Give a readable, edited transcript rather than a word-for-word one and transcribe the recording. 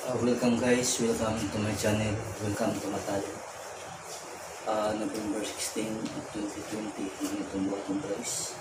Welcome guys, welcome to my channel, welcome to Matal. November 16, 2020, ang itong buhaton, guys.